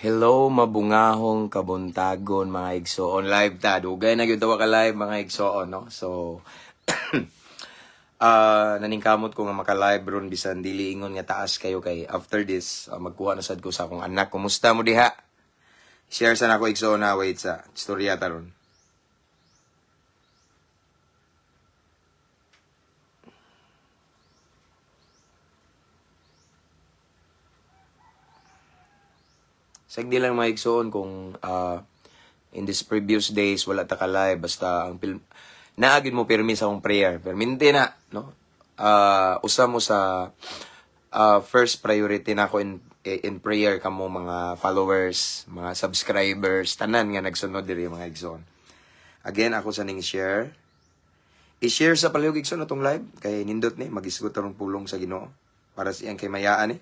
Hello, mabungahong kabuntagon mga igsoon. Live ta, dugay na gyud ka live mga igsoon, no? So naningkamot ko nga maka-live ron bisan dili ingon nga taas kayo kay after this magkuha na sad ko sa akong anak. Kumusta mo diha? Share sa nako igsoon na wait sa istorya ta ron. Sagdi lang mga igsoon kung in this previous days wala ta ka live, basta ang film naagid mo pirmi sa akong prayer. Perminte na, no? Usa mo sa first priority nako in prayer kamo mga followers, mga subscribers, tanan nga nagsunod diri mga igsoon. Again, ako sa ning share. I-share sa palihog igsoon atong live kay nindot ni magisgot tarong pulong sa Ginoo para sa iyang kay mayaan ni.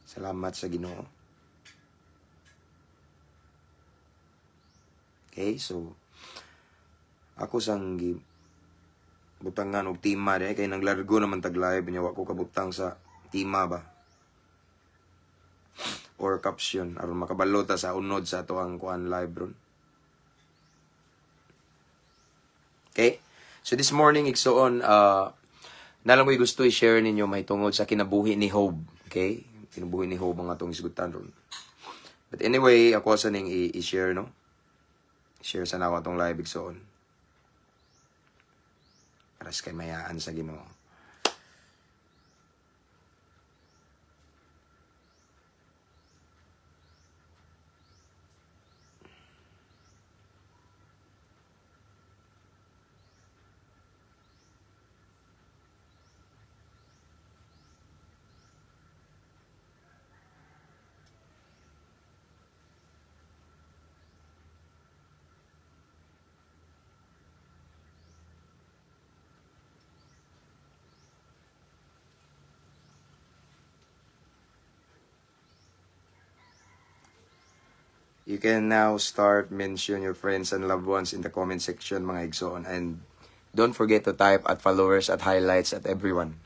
Salamat sa Ginoo. Okay, so ako sang butangan og tima di kay nanglargo naman tag live nya wa ko kabutang sa tima ba or caption aron makabalo ta sa unod sa ato ang kuan live ron. Okay? So this morning igsoon nalang ko'y gusto i-share ninyo mahitungod sa kinabuhi ni Job. Okay? Kinabuhi ni Job ang atong isgutan ron. But anyway, ako sa ning i-share, no? Share sa nako atong live igsoon. Para sa kay mayaan sa Ginoo. You can now start mention your friends and loved ones in the comment section, mga igsoon. And don't forget to type at followers, at highlights, at everyone.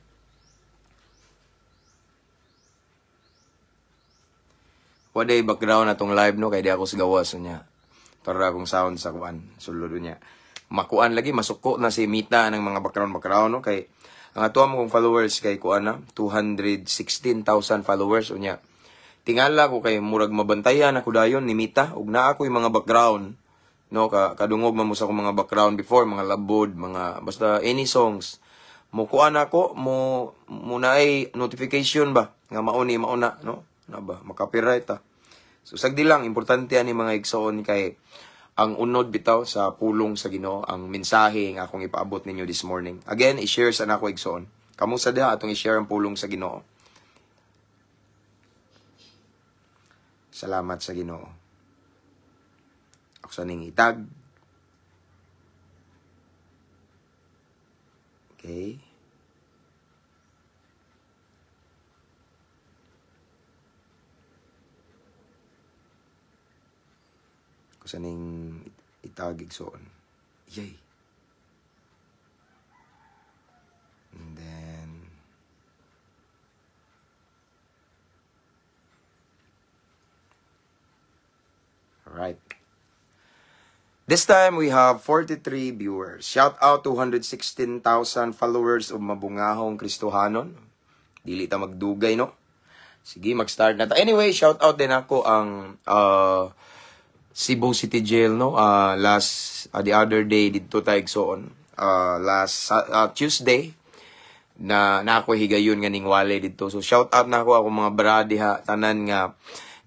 Waday background na tong live, no? Kaya di ako sa gawas niya. Para akong sound sa kuan. Sulod niya. Makuan lagi, masuko na si Mita ng mga background, no? Kay, ang ato mo kong followers kay kuan na, 216,000 followers unya. Tingala ko kay murag mabantayan ako dayon ni Mita ug naa ko yung mga background, no? Kadungog man mo sa akong mga background before, mga labod, mga basta any songs mo kuan ako mo naay notification ba nga mauni mauna, no? Na ba makapiright ta. So sagdi lang, importante ani mga igsoon kay ang unod bitaw sa pulong sa Ginoo ang mensahe nga akong ipaabot ninyo this morning. Again, i-share sa nako igsoon. Kamo sa diha atong i-share ang pulong sa Ginoo. Salamat sa Ginoo. Ako sa ning itag. Okay. Ako sa ning itag igsoon. Yay. And then right. This time we have 43 viewers. Shout out 216,000 followers of Mabungahong Kristohanon. Dili ta magdugay, no? Sige, mag-start na ta. Anyway, shout out din ako ang Cebu City Jail, no? Last the other day didto ta igsoon. Last Tuesday na ako higayon nga ningwale didto. So shout out na ako akong mga brad diha tanan nga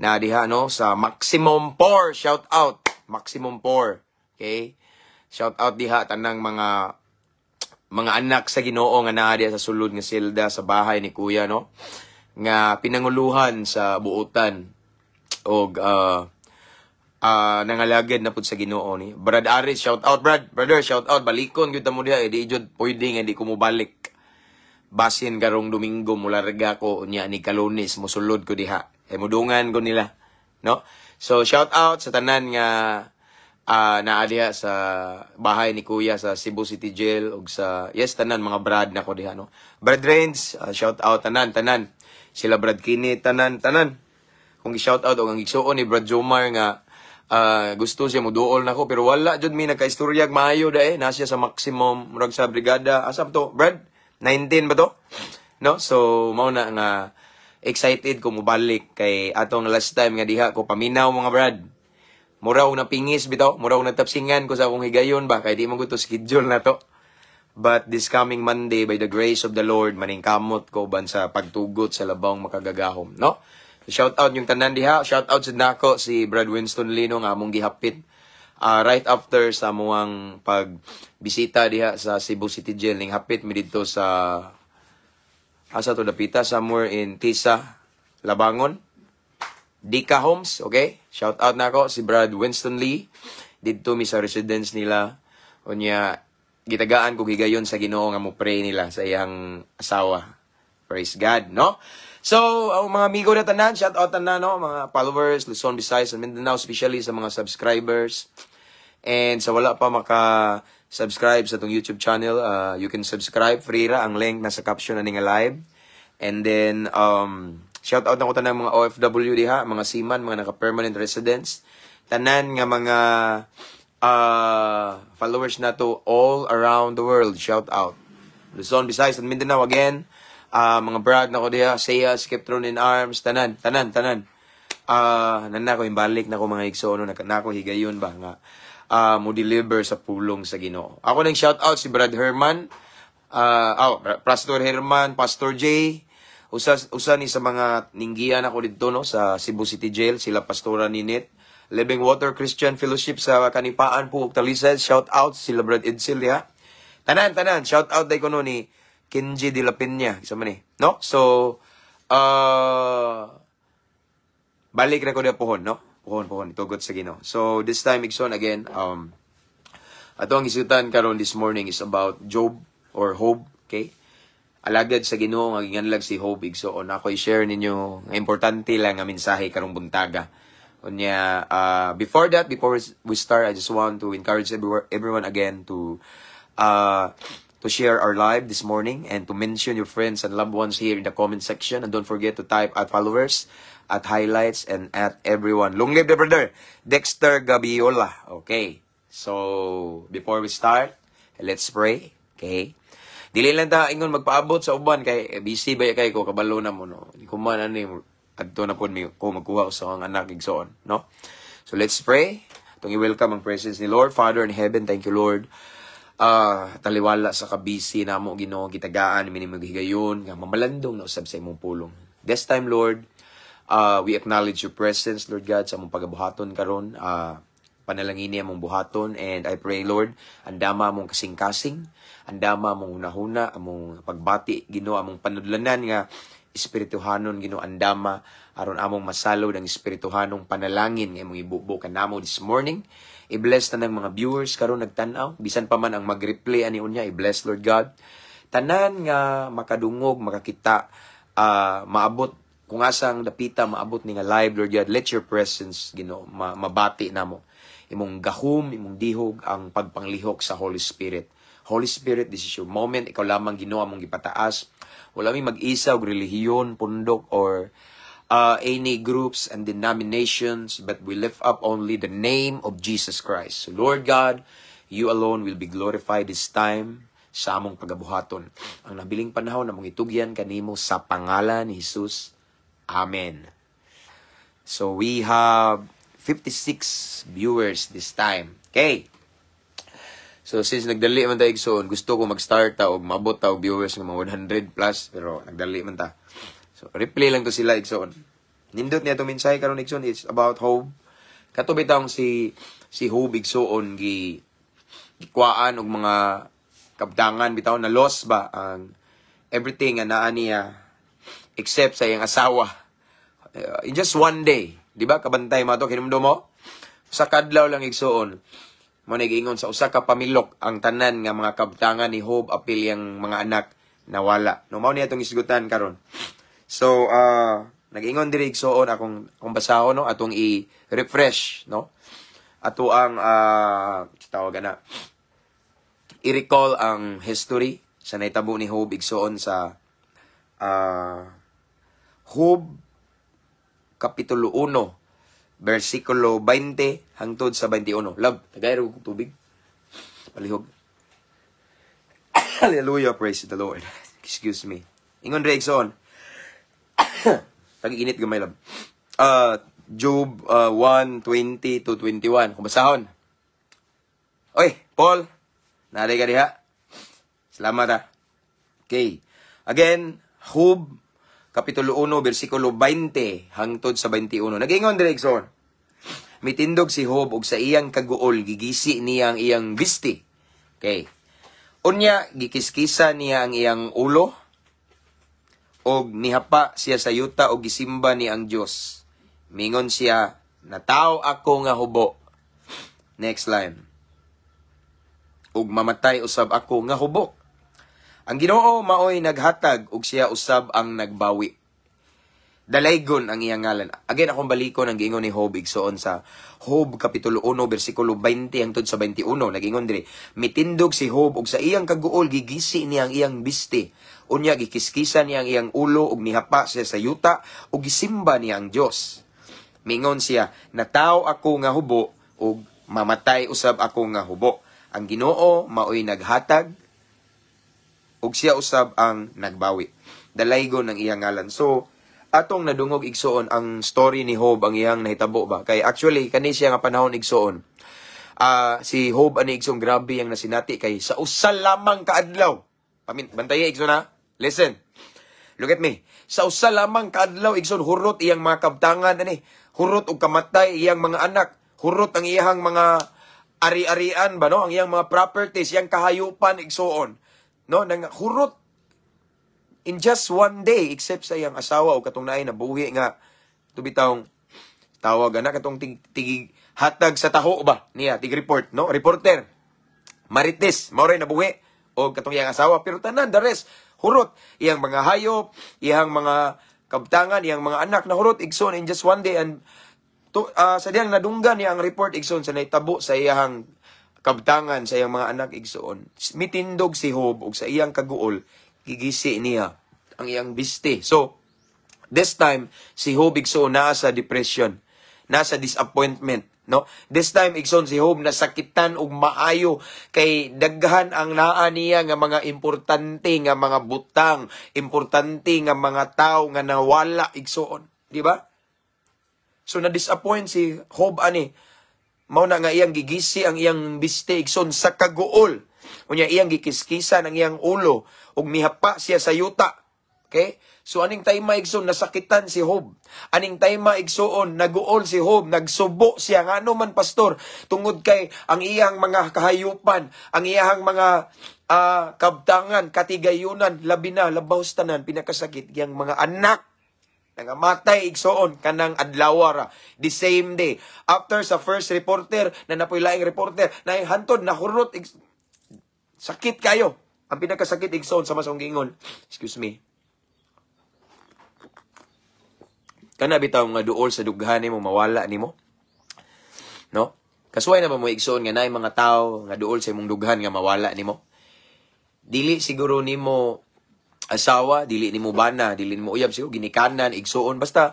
na diha, no, sa Maximum 4. Shout out Maximum 4. Okay? Shout out diha tanang mga anak sa Ginoo nga naa diha sa sulod nga silda sa bahay ni Kuya, no, nga pinanguluhan sa buotan og nangalagad na pud sa Ginoo ni Brad Aris. Shout out Brad, brother, shout out. Balikon gyud ta mo diha, eh, di jud pwede nga di ko mobalik. Basin karong Domingo mularga ko unya ni Kalunes mosulod ko diha. Eh mudungan ko nila, no? So shout out sa tanan nga naa diha sa bahay ni Kuya sa Cebu City Jail ug sa yes tanan mga brad nako diha, no? Brad Range, shout out tanan tanan. Sila Brad Kini tanan tanan. Kung i-shout out og ang igsuon ni Brad Jomar nga gusto siya muduol nako, pero wala jud mi nagkaistoryag maayo dae na siya sa maximum, murag sa brigada. Asa to, Brad? 19 ba to, no? So mao na nga excited ko mobalik kay atong last time nga diha ko paminaw, mga brad, mura og napingis bitaw, mura og natapsingan ko sa akong higayon ba kay di man to schedule na to. But this coming Monday, by the grace of the Lord, maningkamot ko ban sa pagtugot sa labawng makagagahom, no? Shout out yung tanan diha. Shout out sa nako si Brad Winston Lino nga among gihapit right after sa amuang pagbisita diha sa Cebu City Jail, ning hapit mi didto sa, asa to dapita, somewhere in Tisa, Labangon. Dika Homes, okay? Shout out nako si Brad Winston Lee. Didto mi sa residence nila. Unya gitagaan ko higayon sa Ginoo nga mo pray nila sa iyang asawa. Praise God, no? So, ang mga amigo na tanan, shout out tanan, no? Mga followers, Luzon, Visayas, and Mindanao, especially sa mga subscribers. And sa wala pa maka-subscribe sa atong YouTube channel, you can subscribe. Free ra, ang link nasa caption na nga live. And then, shout out na ko tanang mga OFW diha, mga seaman, mga naka-permanent residents. Tanan nga mga followers nato all around the world, shout out. Luzon, Visayas, and Mindanao again. Mga brad na ko diha, Seiya, Skeptron in Arms, tanan, tanan, tanan. Nan ko imbalik na ko, mga igsoon, no, na ko higayon ba nga mo deliver sa pulong sa Ginoo. Ako nang shout out si Brad Herman, oh, Pastor Herman, Pastor J, usa usa ni sa mga ninggiyan ako didto, no, sa Cebu City Jail, sila Pastora Ninit. Living Water Christian Fellowship sa Kanipaan po, Talisay, shout out sila Brad Edsel diha. Tanan, tanan, shout out day kuno ni Kenji de la Peña, isa man ni, no? So, balik ra ko diha pohon, no? Pohon, pohon, itugot sa Ginoo. So, this time, igsoon, again, ato ang isutan karon this morning is about Job or Hope, okay? Alagad sa Ginoo nga ginganlag si Hope, igsoon. Ako i-share ninyo nga importante lang nga mensahe karong buntaga. Unya, before that, before we start, I just want to encourage everyone again to share our live this morning and to mention your friends and loved ones here in the comment section. And don't forget to type @followers, @highlights, and @everyone. Long live the brother, Dexter Gabiola. Okay. So, before we start, let's pray. Okay. Dili lang ta ingon magpaabot sa uban kay busy ba kay ko, kabalo na mo, no. Di ko man ani adto na pod mi ko magkuha ko sa akong anak, igsoon, no? So let's pray. Atong i-welcome ang presence ni Lord. Father in heaven, thank you, Lord. Taliwala sa kabisi namo, Ginoo, gitagaan mi nimo higayon nga mamalandong na usab sa imong pulong. This time, Lord, we acknowledge your presence, Lord God, sa among pagabuhaton karon. Panalangini among buhaton and I pray, Lord, andama among kasing-kasing, andama among hunahuna, among pagbati, Ginoo, among panudlanan nga espirituhanon, Ginoo, andama aron among masalod ang espirituhanong panalangin nga imong ibubo kanamo this morning. I-bless tanang mga viewers karon nagtan-aw, bisan pa man ang mag-replay ani unya, i-bless, Lord God. Tanan nga makadungog, makakita, maabot kung asang dapita maabot ni nga live, Lord God, let your presence, Ginoo, mabati namo. Imong gahom, imong dihog, ang pagpanglihok sa Holy Spirit. Holy Spirit, this is your moment. Ikaw lamang, Ginoo, among gipataas. Wala mi mag-isa og relihiyon, pundok or any groups and denominations, but we lift up only the name of Jesus Christ. So Lord God, you alone will be glorified this time sa among pagabuhaton. Ang nabiling panahon among itugyan kanimo sa pangalan ni Jesus. Amen. So we have 56 viewers this time. Okay. So since nagdali man ta, igsoon, gusto ko mag-start ta og maabot ta og viewers nga mga 100 plus, pero nagdali man ta. So replay lang to sila, igsoon. Nindot niya itong mensahe karon, igsoon, it's about hope. Kato bitawng si Hope, igsoon, gi gikuhaan og mga kabtangan bitaw, na loss ba ang everything nga naa niya except sa iyang asawa. In just one day, di ba? Kabantay mo to, kinumdo mo? Sa kadlaw lang, igsoon, mo nagiingon sa usa ka pamilok ang tanan nga mga kabtangan ni Hope apil yang mga anak nawala. No, mao niya itong isgutan karon. So, nag-ingon diri, igsoon, akong basahon, no, atong i-refresh, no? Ato ang tawag na i-recall ang history sa nahitabo ni Hope, igsoon, sa Hope Kapitulo 1, versikulo 20 hangtod sa 21. Love, tagay og tubig. Palihog. Hallelujah, praise the Lord. Excuse me. Ingon diri, igsoon. Tag-init gamay, love. Job 1, 20 to 21. Kung basahon. Oy, Paul. Naa ka diha. Salamat ah. Okay. Again, Job, Kapitulo 1, versikulo 20 hangtod sa 21. Nagingon diri, igsoon. Mitindog si Job og sa iyang kaguol gigisi niya ang iyang bisti. Okay. Unya gikiskisa niya ang iyang ulo og nihapa siya sa yuta og gisimba niya ang Dios. Mingon siya, "Natawo ako nga hubo." Next line. "Ug mamatay usab ako nga hubo. Ang Ginoo maoy naghatag ug siya usab ang nagbawi. Dalaygon ang iyang ngalan." Again, akong balikon ang giingon ni Job, igsoon, sa Job Kapitulo 1 versikulo 20 hangtod sa 21. Nagingon diri, mitindog si Job ug sa iyang kaguol gigisi niya ang iyang bisti. Unya gikiskisa niya ang iyang ulo ug nihapa siya sa yuta ug gisimba niya ang Dios. Mingon siya, "Natawo ako nga hubo ug mamatay usab ako nga hubo. Ang Ginoo maoy naghatag ug siya usab ang nagbawi. Dalaygon ang iyang ngalan." So, atong nadungog, igsoon, ang story ni Job, ang iyang nahitabo ba. Kay actually, kani siya nga panahon, igsoon. Si Job ani, igsoon, grabe ang nasinati kay sa usa lamang kaadlaw. Pamin bantay, igsoon ha. Listen. Look at me. Sa usa lamang kaadlaw, igsoon, hurot iyang mga kabtangan ani. Hurot og kamatay iyang mga anak. Hurot ang iyang mga ari-arian ba, no? Ang iyang mga properties, iyang kahayupan, igsoon. No, nang hurot in just one day except sa iyang asawa o katong naay nabuhi nga tubitawng tawag ana katong tig hatag sa taho ba niya, tig report, no, reporter, marites, mao ray nabuhi o katong iyang asawa, pero tanan, the rest, hurot. Iyang mga hayop, iyang mga kabtangan, iyang mga anak, na hurot, igsoon, in just one day. And to, sa diyang nadunggan niya ang report, igsoon, sa nahitabo sa iyang kabtangan, sa iyang mga anak, igsoon, mitindog si Job ug sa iyang kaguol gigisi niya ang iyang biste. So this time si Job, igsoon, naa sa depression, nasa disappointment, no? This time, igsoon, si Job nasakitan og maayo kay daghan ang naa niya nga mga importante nga mga butang, importante nga mga tao nga nawala, igsoon, di ba? So na-disappoint si Job ani. Mao na nga iyang gigisi ang iyang biste, igsoon, sa kaguol. Unya iyang gikiskisan ang iyang ulo ug mihapa siya sa yuta. Okay? So aning time, igsoon, nasakitan si Job. Aning time, igsoon, naguol si Job, nagsubo siya. Ngano man, Pastor? Tungod kay ang iyang mga kahayupan, ang iyang mga kabtangan, katigayunan, labi na, labaw sa tanan, pinakasakit, iyang mga anak nangamatay, igsoon, kanang adlaw ra, the same day after sa first reporter na napoy laing reporter na hantod na hurot. Sakit kayo. Ang pinakasakit, igsoon, sa masong gingon, excuse me, kana bitaw nga duol sa dughan nimo mawala nimo, no? Kasuway na ba mo, igsoon, nga naay mga tao nga duol sa imong dughan nga mawala nimo? Dili siguro nimo asawa, dili nimo bana, dili nimo uyab, siguro ginikanan, igsuon, basta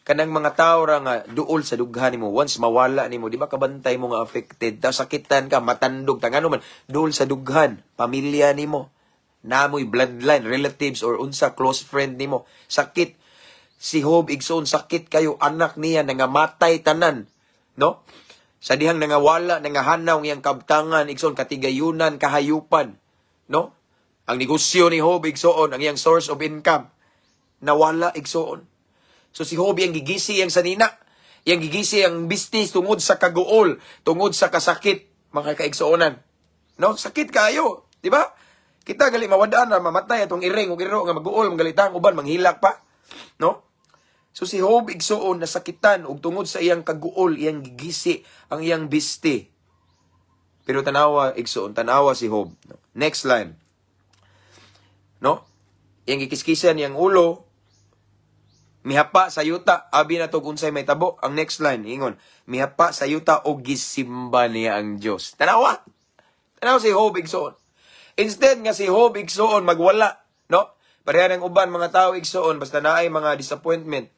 kanang mga tao ra nga duol sa dughan nimo, once mawala nimo, di ba kabantay mo nga affected ta, sakitan ka, matandog ta? Ngano man, duol sa dughan, pamilya nimo, namoy bloodline, relatives or unsa, close friend nimo. Sakit. Si Job, igsoon, sakit kayo, anak niya nangamatay tanan, no? Sa dihang nangawala, nangahanaw iyang kabtangan, igsoon, katigayunan, kahayupan, no? Ang negosyo ni Job, igsoon, ang iyang source of income, nawala, igsoon. So si Job, iyang gigisi iyang sanina, iyang gigisi ang business tungod sa kaguol, tungod sa kasakit, mga kaigsuonan. No? Sakit kayo, di ba? Kita gali mawadaan na mamatay atong iring ug iro nga maguol, manggalitang uban, manghilak pa. No? So si Job, igsuon, nasakitan ug tungod sa iyang kaguol, iyang gigisi ang iyang bisti. Pero tanawa, igsuon, tanawa si Job. No? Next line. No? Iyang gikiskisan iyang ulo, mihapa sa yuta, abi na to unsay may tabo. Ang next line, ingon, mihapa sa yuta o gisimba niya ang Dios. Tanawa. Tanawa si Job, igsuon. Instead nga si Job, igsuon, magwala, no? Pareha ng uban mga tao, igsuon, basta naay mga disappointment,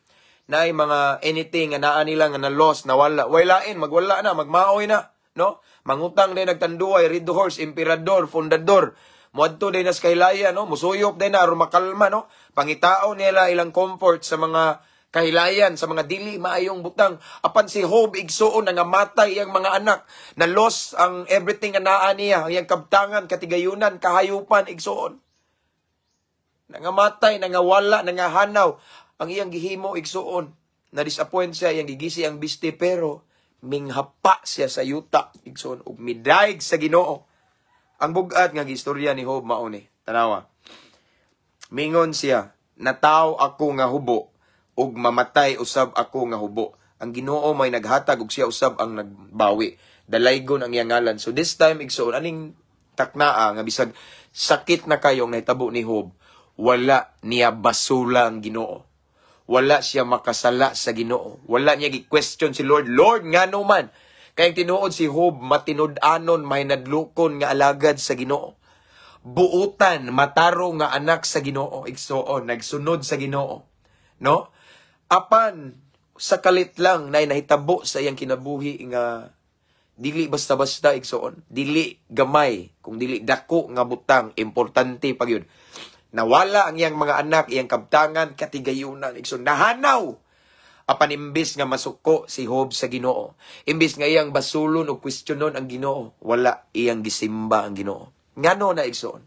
Naay mga anything nga naa nila nga na lost, nawala. Way lain, magwala na, magmaoy na, no? Mangutang din nagtanduay, Red Horse, Emperador, Fundador. Muadto din na sa kahilayan, no? Musuyop din na aron makalma, no? Pangitao nila ilang comfort sa mga kahilayan, sa mga dili maayong butang. Apan si Job, igsuon, nangamatay iyang mga anak, na loss ang everything nga naa niya, ang iyang kabtangan, katigayunan, kahayupan, igsuon. Nangamatay, nangawala, nangahanaw. Ang iyang gihimo, igsuon, na disappoint siya, iyang gigisi ang biste, pero minghapa siya sa yuta, igsuon, ug midaig sa Ginoo. Ang bugat nga gistorya ni Job mao ni. Tanawa. Mingon siya, "Nataw ako nga hubo ug mamatay usab ako nga hubo. Ang Ginoo may naghatag ug siya usab ang nagbawi. Dalaygon ang iyang ngalan." So this time, igsuon, aning taknaa nga bisag sakit na kayong nahitabo ni Job, wala niya basula ang Ginoo. Wala siya makasala sa Ginoo. Wala niya gi-question si Lord, "Lord, ngano man?" Kay ang tinuod, si Job matinud-anon, mahinadlokon nga alagad sa Ginoo. Buutan, matarong nga anak sa Ginoo, igsuon, nagsunod sa Ginoo. No? Apan sa kalit lang na nahitabo sa iyang kinabuhi nga dili basta-basta, igsuon, dili gamay, kung dili dako nga butang, importante pag yun. Nawala ang iyang mga anak, iyang kabtangan, katigayunan, igsuon, nahanaw. Apan imbis nga masuko si Job sa Ginoo, imbis nga iyang basulon o kwestiyonon ang Ginoo, wala, iyang gisimba ang Ginoo. Ngano na, igsoon?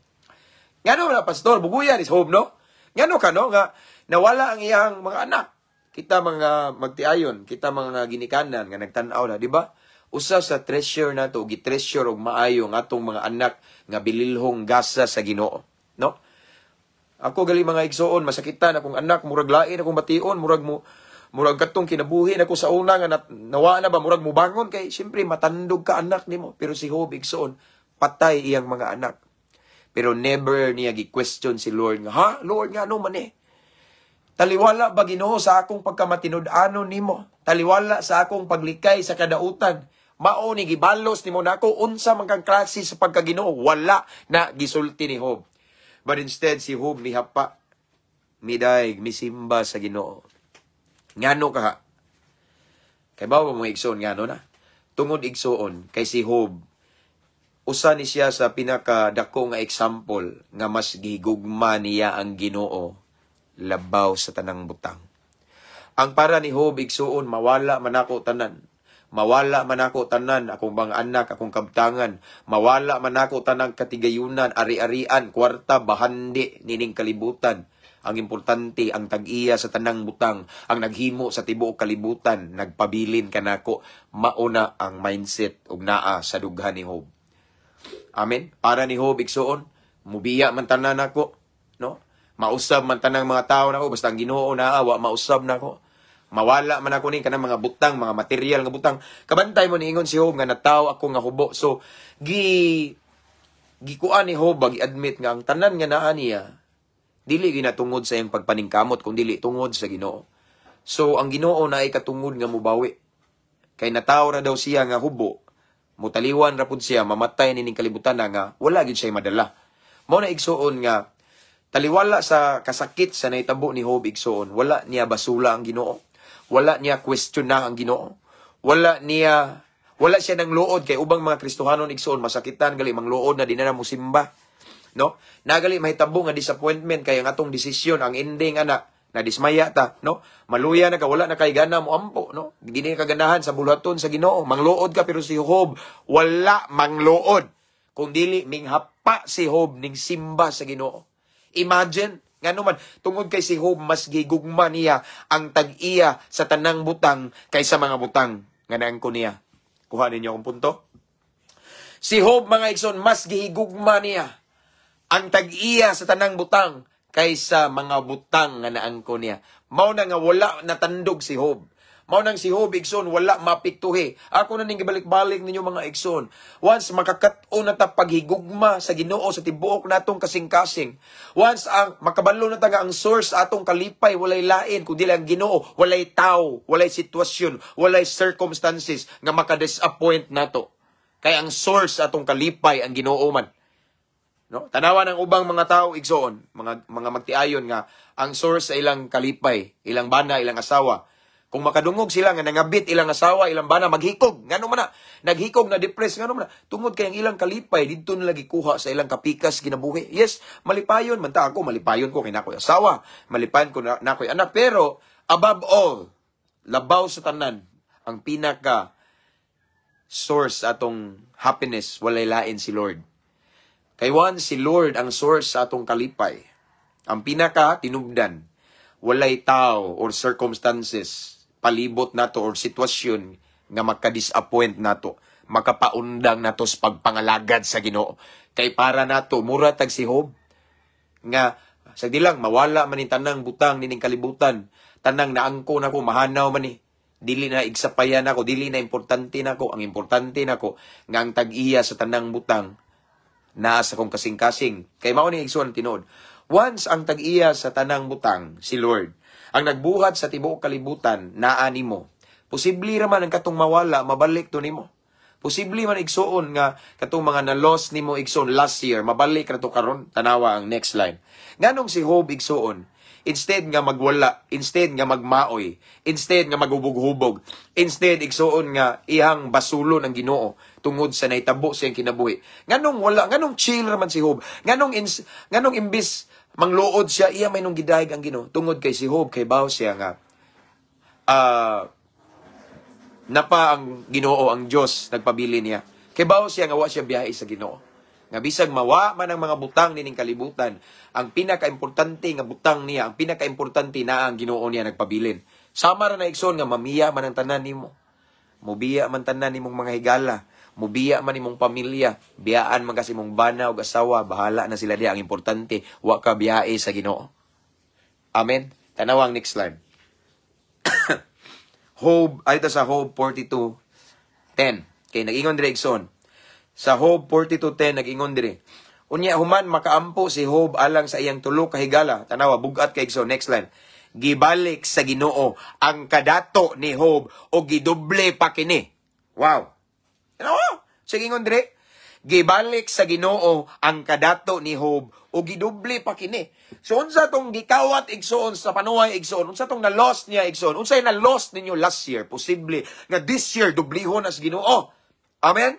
Ngano na, pastor? Buguyan is Job, no? Ngano ka, no? Nga nawala ang iyang mga anak. Kita mga magtiayon, kita mga ginikanan nga nagtan-aw na, di ba? Usa sa treasure nato, gi-treasure og maayo ang atong mga anak nga bililhong gasa sa Ginoo, no? Ako gali, mga igsoon, masakitan akong anak, murag lain akong bation, murag katong kinabuhi nako sa una nga nawa na ba, murag mubangon kay siyempre matandog ka anak nimo. Pero si Job, igsoon, patay iyang mga anak. Pero never niya gi-question si Lord nga, "Ha, Lord, nga ano man eh? Taliwala ba, Ginoo, sa akong pagkamatinud-anon nimo? Taliwala sa akong paglikay sa kadautan? Mao ni gibalos nimo nako? Unsa man kang klase sa pagkaginoo?" Wala na gisulti ni Job. But instead, si Job mihapa, midaig, misimba sa Ginoo. Ngano kaha? Kay ba mo, igsoon, ngano na? Tungod, igsuon, kay si Job usa ni siya sa pinakadako nga example nga mas gihigugma niya ang Ginoo labaw sa tanang butang. Ang para ni Job, igsuon, mawala man ako tanan. Mawala man ako tanan, akong mga anak, akong kabtangan. Mawala man ako tanang katigayunan, ari-arian, kwarta, bahandi, nining kalibutan. Ang importante, ang tag-iya sa tanang butang, ang naghimo sa tibuok kalibutan, nagpabilin kanako. Mauna ang mindset ug naa sa dughan ni Job. Amen. Para ni Job, igsuon, mubiya man tanan nako, no? Mausab man tanang mga tao nako, basta ang Ginoo naa, wa mausab nako. Mawala man ako ning kanang mga butang, mga material nga butang. Kabantay mo, niingon si Job nga nataw ako nga hubo. So gikuan ni Job, gi-admit nga ang tanan nga naa niya dili ginatungod sa iyang pagpaningkamot kung dili tungod sa Ginoo. So ang Ginoo na ay katungod nga mubawi. Kay nataw ra daw siya nga hubo, mutaliwan ra pud siya, mamatay nining kalibutan na nga wala gyud siya madala. Mao na, igsuon, nga taliwala sa kasakit sa nahitabo ni Job, igsuon, wala niya basula ang Ginoo. Wala niya question na ang Ginoo. Wala siya nang luod kay ubang mga Kristohanon, igsuon, masakitan gali mangluod na di na musimba. No? Nagali mahitabo nga disappointment kay ang atong desisyon, ang ending ana na dismaya ta, no? Maluya na ka, wala na kay gana mo ampo, no? Di na ka ganahan sa buluhaton sa Ginoo, mangluod ka. Pero si Job wala mangluod. Kung dili minghapa si Job ning simba sa Ginoo. Imagine, ngano man? Tungod kay si Job mas gigugma niya ang tag-iya sa tanang butang kaysa mga butang nga naangko niya. Kuha ninyo akong punto? Si Job, mga igsoon, mas gihigugma niya ang tag-iya sa tanang butang kaysa mga butang nga naangko niya. Mao na nga wala natandog si Job. Mao nang si Job, igsoon, wala mapiktuhi. Ako na ning gibalik-balik ninyo, mga igsoon. Once makakat-on na ta paghigugma sa Ginoo sa tibuok natong kasing-kasing. Once ang makabalo na ta nga ang source atong kalipay walay lain kundi ang Ginoo, walay tao, walay sitwasyon, walay circumstances nga maka-disappoint nato. Kay ang source atong kalipay ang Ginoo man. No? Tanawa ng ubang mga tao, igsoon, mga magtiayon nga ang source sa ilang kalipay, ilang bana, ilang asawa. Kung makadungog sila nga nangabit ilang asawa, ilang bana, maghikog. Ngano man na? Naghikog na depressed, ngano man na? Tungod kay ang ilang kalipay didto nila gikuha sa ilang kapikas kinabuhi. Yes, malipayon man ta ako, malipayon ko kay nakoy asawa, malipayon ko na nakoy anak, pero above all, labaw sa tanan, ang pinaka source atong happiness, walay lain si Lord. Kay once si Lord ang source sa atong kalipay, ang pinaka tinubdan, walay tao or circumstances palibot nato or sitwasyon nga maka-disappoint nato, makapaundang nato sa pagpangalagad sa Ginoo. Kay para nato mura tag si Job nga sa dilang mawala man ni tanang butang nining kalibutan, tanang naangko nako mahanaw man ni, dili na igsapayan nako, dili na importante nako. Ang importante nako nga ang tag-iya sa tanang butang naa sa akong kasing-kasing. Kay mao ni, igsoon, tinuod. Once ang tag-iya sa tanang butang si Lord, ang nagbuhat sa tibuok kalibutan, naa nimo. Posible ra man ang katong mawala, mabalik to nimo. Posible man, igsuon, nga katong mga na-loss nimo, igsuon, last year, mabalik ra to karon. Tanawa ang next line. Nganong si Job, igsuon, instead nga magwala, instead nga magmaoy, instead nga maghubog-hubog, instead, igsuon, nga iyang basulon ang Ginoo tungod sa nahitabo sa iyang kinabuhi? Nganong wala, nganong chill ra man si Job? Nganong imbis mangluod siya, iya may nung gidayeg ang Ginoo? Tungod kay si Job kay baw siya nga napa ang Ginoo, ang Dios nagpabili niya. Kay baw siya nga wa siya biyahe sa Ginoo. Nga bisag mawa man ang mga butang nining kalibutan, ang pinakaimportante nga butang niya, ang pinakaimportante na ang Ginoo niya nagpabilin. Sama ra na, igsoon, nga mamiya man ang tanan nimo. Mubiya man tanan nimong mga higala, mubiya man imong pamilya, biyaan man kasi imong bana ug asawa, bahala na sila diha. Ang importante, wa ka biyahe sa Ginoo. Amen. Tanawang next slide. Job, ay sa Job 42:10. Kay nag-ingon dire, igsoon. Sa Job 42:10 nag-ingon dire. Unya human makaampo si Job alang sa iyang tulo ka higala. Tanawa, bugat kay, igsoon. Next line. Gibalik sa Ginoo ang kadato ni Job o gidoble pa kini. Wow. Tanawa. Sige, ingon dire. Gibalik sa Ginoo ang kadato ni Job o gidoble pa kini. So unsa tong gikawat, igsoon, sa panuway, igsoon, unsa tong na-lost niya, igsoon, unsay na-lost ninyo last year, posible nga this year dublihon as Ginoo. Amen.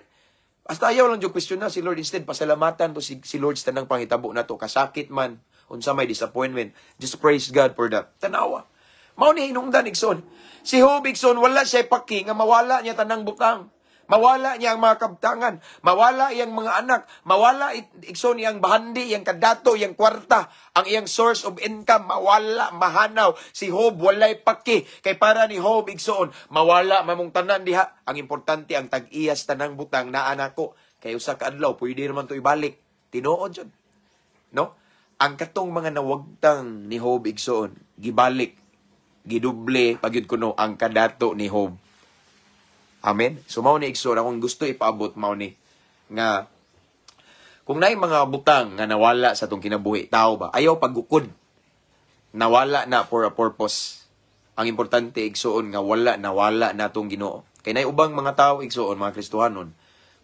Basta ayaw lang jud question na si Lord, instead pasalamatan to si Lord sa tanang panghitabo nato, kasakit man, unsa may disappointment. Just praise God for that. Tanawa. Mao ni hinungdan, igsoon. Si Job, igsoon, wala siya paki nga mawala niya tanang butang. Mawala niya ang mga kabtangan, mawala iyang mga anak, mawala, igsoon, iyang bahandi, iyang kadato, iyang kwarta, ang iyang source of income, mawala, mahanaw. Si Job walay paki. Kay para ni Job, igsoon, mawala mamong tanan diha. Ang importante, ang tag-iyas tanang butang naa nako. Kay usa ka adlaw pwede naman to ibalik. Tinuod jud. No? Ang katong mga nawagtang ni Job, igsoon, gibalik, giduble pagyud kuno ang kadato ni Job. Amen. So mao ni, igsoon, akong gusto ipaabot mao ni nga kung naay mga butang nga nawala sa atong kinabuhi, tao ba, ayaw paggukod. Nawala na for a purpose. Ang importante, igsoon, nga wala nawala na atong Ginoo. Kay nay ubang mga tao, igsoon, mga Kristohanon,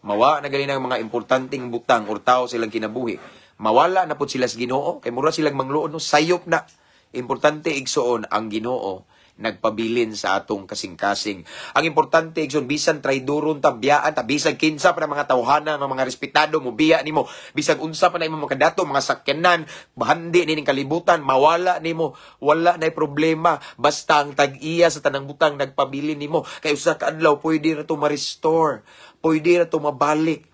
mawa na gali ng mga importanteng butang or tao silang kinabuhi. Mawala na pud sila sa Ginoo kay mura silang mangluod no, sayop na. Importante, igsoon, ang Ginoo nagpabilin sa atong kasing-kasing. Ang importante, igsoon, bisan traydoron ta, biyaan ta, bisan kinsa pa na mga tawhana, mga respetado mo biya nimo, bisag unsa pa na imong mga kadato, mga sakyanan, bahandi nining kalibutan, mawala nimo, wala na problema, basta ang tag-iya sa tanang butang nagpabilin nimo. Kay usa ka adlaw pwede ra to ma-restore, pwede ra to mabalik.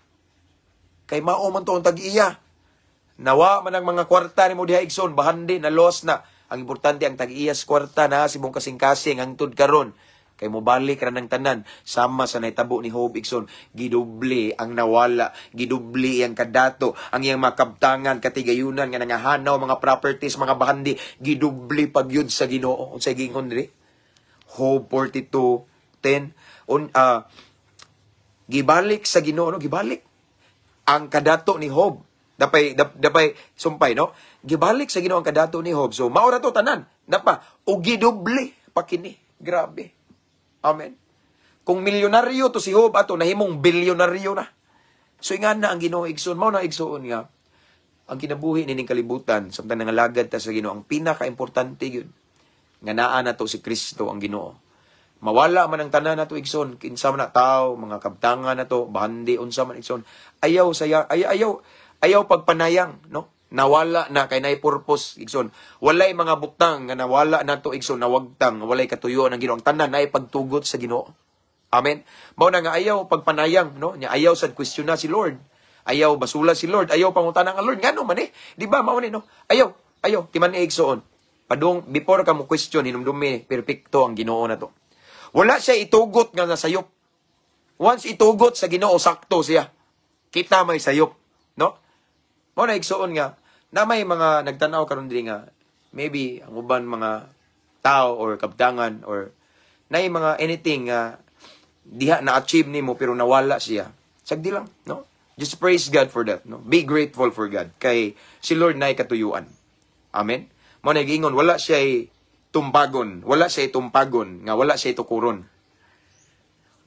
Kay mao man to ang tag-iya. Nawa man ang mga kwarta nimo diha, igsoon, bahandi na loss na. Ang importante, ang tag-iyas kwarta na si mong kasing-kasing hangtod karon. Kay mobalik ra ng tanan sama sa nahitabo ni Job, igsoon, gidoble ang nawala, gidoble ang kadato, ang iyang makabtangan, katigayunan nga nangahanaw, mga properties, mga bahandi, gidoble pagyud sa Ginoo. Unsay giingon diri? Job 42:10 on gibalik sa Ginoo, no, gibalik ang kadato ni Job. Dapay sumpay, no? Gibalik sa Ginoo ang kadato ni Job. So mao ra to tanan. Napa og gidoble pa kini. Grabe. Amen. Kung milyonaryo to si Job ato, nahimong bilyonaryo na. So ingan na ang Ginoo, igsoon, mao na, igsoon, nga ang kinabuhi nining kalibutan samtang nangalagad ta sa Ginoo, ang pinakaimportante gyud nga naa na to si Kristo ang Ginoo. Mawala man ang tanan nato, igsoon, kinsa man na tao, mga kabtangan nato, bahandi unsa man, igsoon. Ayaw saya ay, ayaw ayaw pagpanayang, no? Nawala na kay naay purpose, igsoon. Walay mga butang nga nawala nato, igsoon, nawagtang, walay katuyuan ang Ginoo. Ang tanan naay pagtugot sa Ginoo. Amen. Mao na nga ayaw pagpanayang, no? Nya ayaw sad question na si Lord. Ayaw basula si Lord, ayaw pangutana ang Lord ngano man eh. Di ba mao ni, no? Ayaw, ayaw timan igsoon. Padung before ka mo question, hinumdumi perpekto ang Ginoo nato. Wala siya itugot nga nasayop. Once itugot sa Ginoo, sakto siya. Kita may sayop, no? Mao na, igsoon, nga na may mga nagtanaw karon diri nga maybe ang uban mga tao or kabtangan or nay mga anything nga diha na achieve nimo pero nawala siya. Sagdi lang, no? Just praise God for that, no? Be grateful for God kay si Lord nay katuyuan. Amen. Mao na giingon, wala siya tumbagon, wala siya tumpagon nga wala siya tukuron.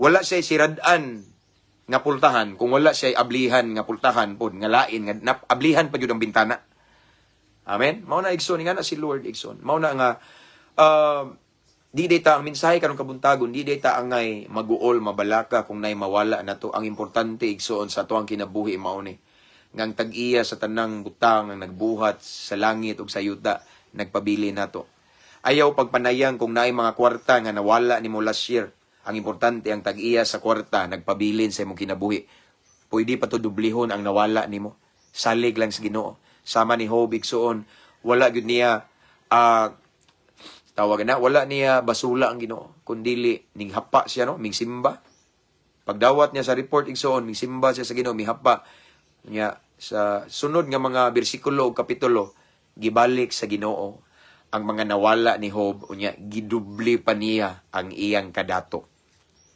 Wala siya sirad-an nga pultahan kung wala siya ablihan nga pultahan pod nga lain nga ablihan pa gyud ang bintana. Amen. Mao na, igsoon, nga na si Lord, igsoon. Mao na nga di data ang mensahe karong kabuntagon, di data angay maguol, mabalaka kung nay mawala nato. Ang importante, igsoon, sa atuang kinabuhi mao ni nga ang tag-iya sa tanang butang, ang nagbuhat sa langit ug sa yuta, nagpabili nato. Ayaw pagpanayang kung naay mga kwarta nga nawala nimo last year. Ang importante, ang tag-iya sa kwarta nagpabilin sa imong kinabuhi. Pwede pa to dublihon ang nawala nimo. Salig lang sa Ginoo. Sama ni Job, igsoon, wala gyud niya tawag na, wala niya basula ang Ginoo, kundili ning hapa siya, no, mingsimba. Pagdawat niya sa report, igsoon, mingsimba siya sa Ginoo, mihapa niya. Sa sunod nga mga bersikulo o kapitulo, gibalik sa Ginoo ang mga nawala ni Job, unya gidubli pa niya ang iyang kadato.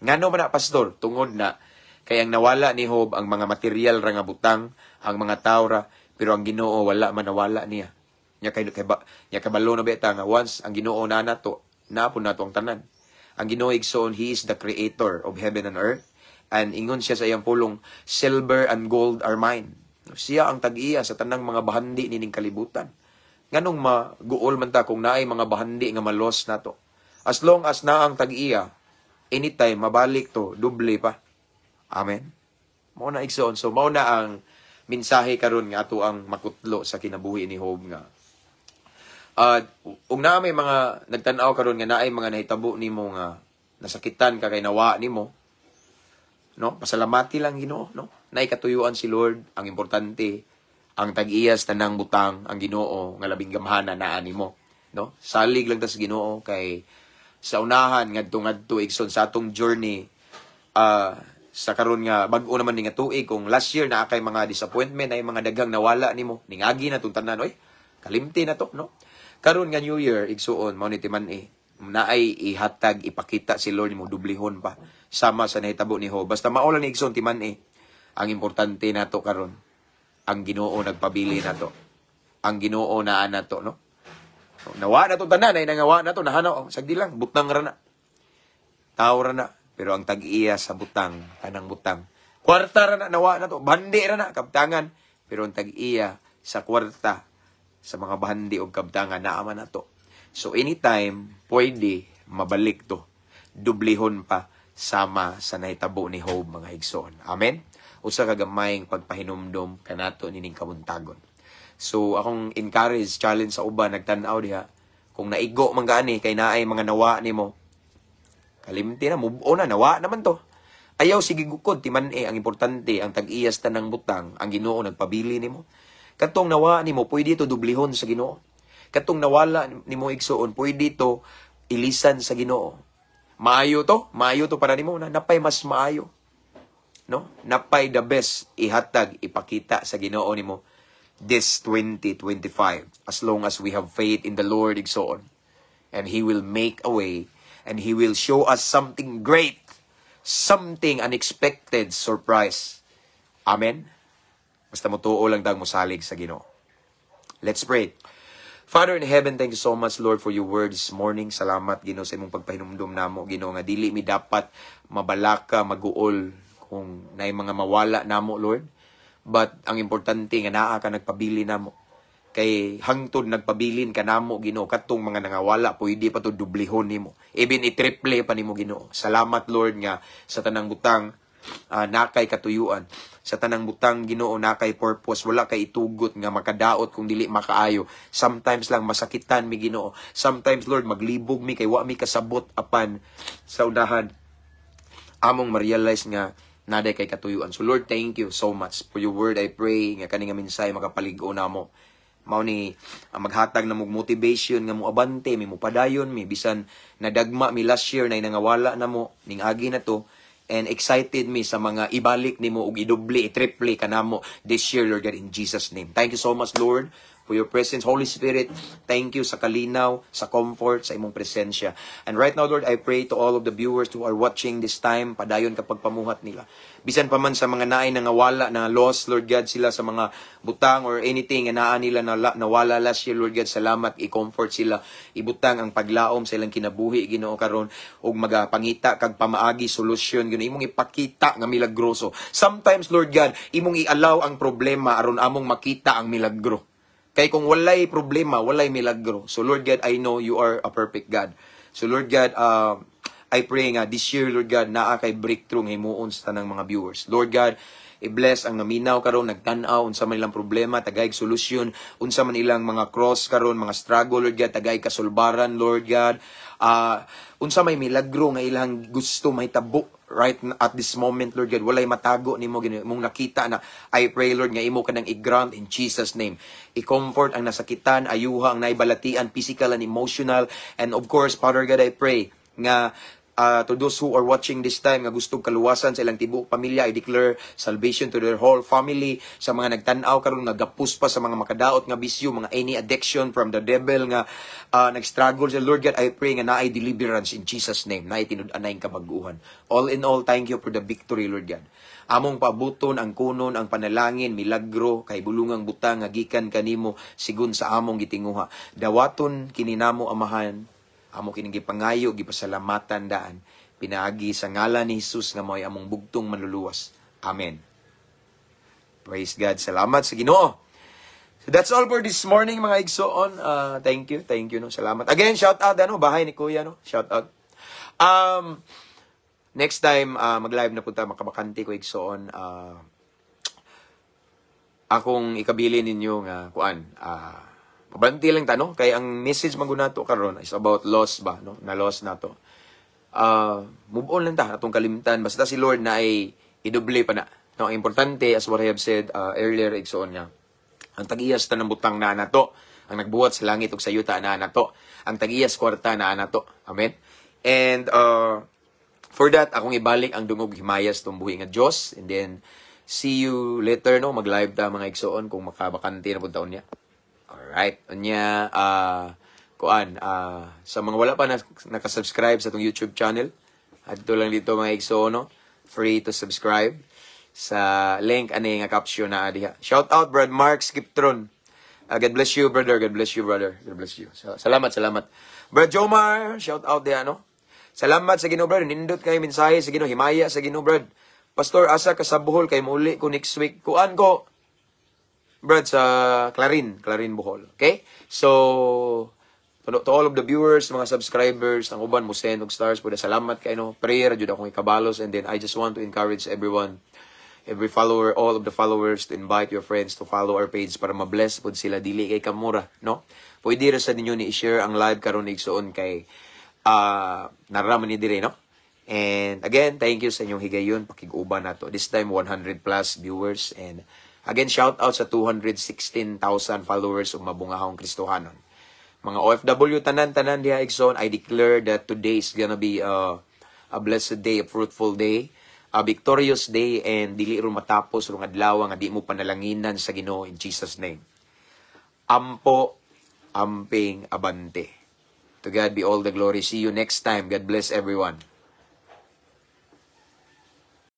Ngano man na, pastor? Tungod na kay ang nawala ni Job ang mga material ra nga butang, ang mga tao ra, pero ang Ginoo wala man nawala niya. Nya kay ba, nya kabalo na beta nga once ang Ginoo na nato, naa pud nato ang tanan. Ang Ginoo, igsoon, He is the creator of heaven and earth. And ingon siya sa iyang pulong, "Silver and gold are mine." Siya ang tag-iya sa tanang mga bahandi nining kalibutan. Nganong maguol man ta kung naay mga bahandi nga malos nato? As long as naa ang tag-iya, anytime mabalik to, doble pa. Amen. Mao na, igsoon. So mao na ang mensahe karon nga ato ang makutlo sa kinabuhi ni Job nga ug naa may mga nagtan-aw karon nga naay mga nahitabo nimo nga nasakitan ka kay nawa nimo, no, pasalamati lang Ginoo, no? Naay katuyuan si Lord. Ang importante, ang tag-iyas tanang butang, ang Ginoo nga labing gamhana, naa nimo, no? Salig lang ta sa Ginoo kay sa unahan ngadto ngadto, igsoon, sa atong journey sa karon nga bag-o naman ni nga tuig, kung last year naa kay mga disappointment ay mga daghang nawala nimo, ningagi na tong tanan, oy, kalimti na to, no? Karon nga New Year, igsuon, mao ni timan-i naay ihatag, ipakita si Lord nimo, dublihon pa sama sa nahitabo ni Job. Basta mao lang ni, igsoon, timan-i ang importante nato karon, ang Ginoo nagpabili nato, ang Ginoo naa nato, no? Nawa na to tanan ay nangawa na to nahanaw, sagdi lang, butang ra na, tao ra na, pero ang tag-iya sa butang, tanang butang, kwarta ra na, nawa na to, bandi ra na, kabtangan, pero ang tag-iya sa kwarta, sa mga bandi o kabtangan, naa man nato. So anytime pwede mabalik to, dublihon pa sama sa nahitabo ni Job, mga igsoon. Amen. Usa ka gamayng pagpahinumdom kanato nining kabuntagon. So akong encourage, challenge sa uban nagtan-aw diha, kung naigo man gani kay naay mga nawa nimo, kalimti na, move on na, nawa naman to. Ayaw sige gukod, timan-i ang importante, ang tag-iyas tanang butang, ang Ginoo, nagpabili nimo. Katong nawa nimo, pwede to dublihon sa Ginoo. Katong nawala nimo, igsuon, pwede to ilisan sa Ginoo. Maayo to para nimo na napay mas maayo. No? Napay the best ihatag, ipakita sa Ginoo nimo this 2025 as long as we have faith in the Lord, igsoon. And He will make a way and He will show us something great, something unexpected surprise. Amen. Basta motuo lang tag mosalig sa Ginoo. Let's pray. Father in heaven, thank you so much, Lord, for your word this morning. Salamat, Ginoo, sa imong pagpahinumdum namo, Ginoo, nga dili mi dapat mabalaka, maguol kung naay mga mawala namo, Lord. But ang importante nga naa ka nagpabili namo. Kay hangtod nagpabilin kanamo, Ginoo, katong mga nangawala pwede pa to dublihon nimo. Even i-triple pa nimo, Ginoo. Salamat, Lord, nga sa tanang butang naa kay katuyuan. Sa tanang butang, Ginoo, naa kay purpose, wala kay itugot nga makadaot kung dili makaayo. Sometimes lang masakitan mi, Ginoo. Sometimes, Lord, maglibog mi kay wa mi kasabot, apan sa unahan among ma-realize nga naa diay kay katuyuan. So Lord, thank you so much for your word. I pray nga kani nga mensahe makapalig-o namo. Mao ni ang maghatag na mog motivation nga moabante mi, mopadayon mi bisan nadagma mi last year na nangawala na mo ning agi na to, and excited mi sa mga ibalik nimo og idoble, i-triple kanamo this year, Lord God, in Jesus' name. Thank you so much, Lord, for your presence. Holy Spirit, thank you sa kalinaw, sa comfort, sa imong presensya. And right now, Lord, I pray to all of the viewers who are watching this time, padayon ka pagpamuhat nila. Bisan pa man sa mga naay nangawala na lost, Lord God, sila sa mga butang or anything nga naa nila na nawala last year, Lord God, salamat, i-comfort sila, ibutang ang paglaom sa ilang kinabuhi, Ginoo, karon ug magapangita kag pamaagi, solusyon, Ginoo, imong ipakita nga milagroso. Sometimes, Lord God, imong i-allow ang problema aron among makita ang milagro. Kay kung walay problema, walay milagro. So Lord God, I know you are a perfect God. So Lord God, I pray nga this year, Lord God, naa kay breakthrough nga himuon sa tanang mga viewers. Lord God, i-bless ang naminaw karon, nagtan-aw, unsa man ilang problema, tagay solusyon, unsa man ilang mga cross karon, mga struggle, Lord God, tagay kasulbaran, Lord God. Unsa may milagro nga ilang gusto mahitabo right at this moment, Lord God, walay matago nimo, Ginoo, imong nakita na. I pray, Lord, nga imo kanang i-grant in Jesus' name. I-comfort ang nasakitan, ayuha ang naibalatian, physical and emotional, and of course, Father God, I pray nga to those who are watching this time nga gusto kaluwasan sa ilang tibuok pamilya, I declare salvation to their whole family. Sa mga nagtan-aw karon nagapus pa sa mga makadaot nga bisyo, mga any addiction from the devil nga nag-struggle sa, Lord God, I pray nga naay deliverance in Jesus' name, naay tinud-anay kabag-uhan. All in all, thank you for the victory, Lord God. Among paabuton ang kunon ang panalangin, milagro kay bulungang butang nga gikan kanimo sigon sa among gitinguha. Dawaton kini namo, Amahan. Amo kining gipangayo, gipasalamatan daan pinaagi sa ngalan ni Jesus nga mao'y among bugtong manluluwas. Amen. Praise God. Salamat sa Ginoo. So that's all for this morning, mga igsoon. Thank you, thank you, no. Salamat. Again, shout out ano, bahay ni Kuya, no. Shout out. Next time mag-live na punta makabakante ko, igsoon. Akong ikabili ninyo nga kuan, mabanti lang ta, no, kay ang message man nato karon is about loss ba, no, na loss nato. Move on lang ta atong kalimtan basta si Lord naay idoble pa na. No, ang importante, as what I have said earlier, igsoon, nga ang tag-iyas tanang butang naa nato. Ang nagbuhat sa langit ug sa yuta naa nato. Ang tag-iyas kwarta naa nato. Amen. And for that, akong ibalik ang dungog himayas tong buhi nga Dios, and then see you later, no, mag-live ta, mga igsoon, kung makabakante na pud taon niya. Alright. Unya, kuan, sa mga wala pa na nakasubscribe sa atong YouTube channel, adto lang dito, mga igsoon, no? Free to subscribe sa link ani nga caption na diha. Shout out Brad Mark Skiptron. God bless you, brother. God bless you, brother. God bless you. So, salamat, salamat. Brad Jomar, shout out diha, no? Salamat sa Ginoo, brother. Nindot kay mensahe sa Ginoo, himaya sa Ginoo, brad. Pastor, asa ka sa Bohol kay muli ko next week? Kuan ko, Brad, sa Clarin, Clarin, Bohol. Okay? So, to all of the viewers, mga subscribers, ang uban mo send og stars po, salamat kay, no. Prayer jud akong ikabalos, and then I just want to encourage everyone, every follower, all of the followers, to invite your friends to follow our page para ma-bless pod sila, dili kay kamura, no? Pwede ra sa ninyo ni i-share ang live karon, igsoon, kay naraman ni dire, no? And again, thank you sa inyong higayon pakig-uban nato. This time 100 plus viewers, and again, shout out sa 216,000 followers ug Mabungahong Kristohanon. Mga OFW tanan-tanan diha, igsoon, I declare that today is gonna be a blessed day, a fruitful day, a victorious day, and dili ron matapos rong adlaw nga di mo panalanginan sa Ginoo in Jesus' name. Ampo, amping, abante. To God be all the glory. See you next time. God bless everyone.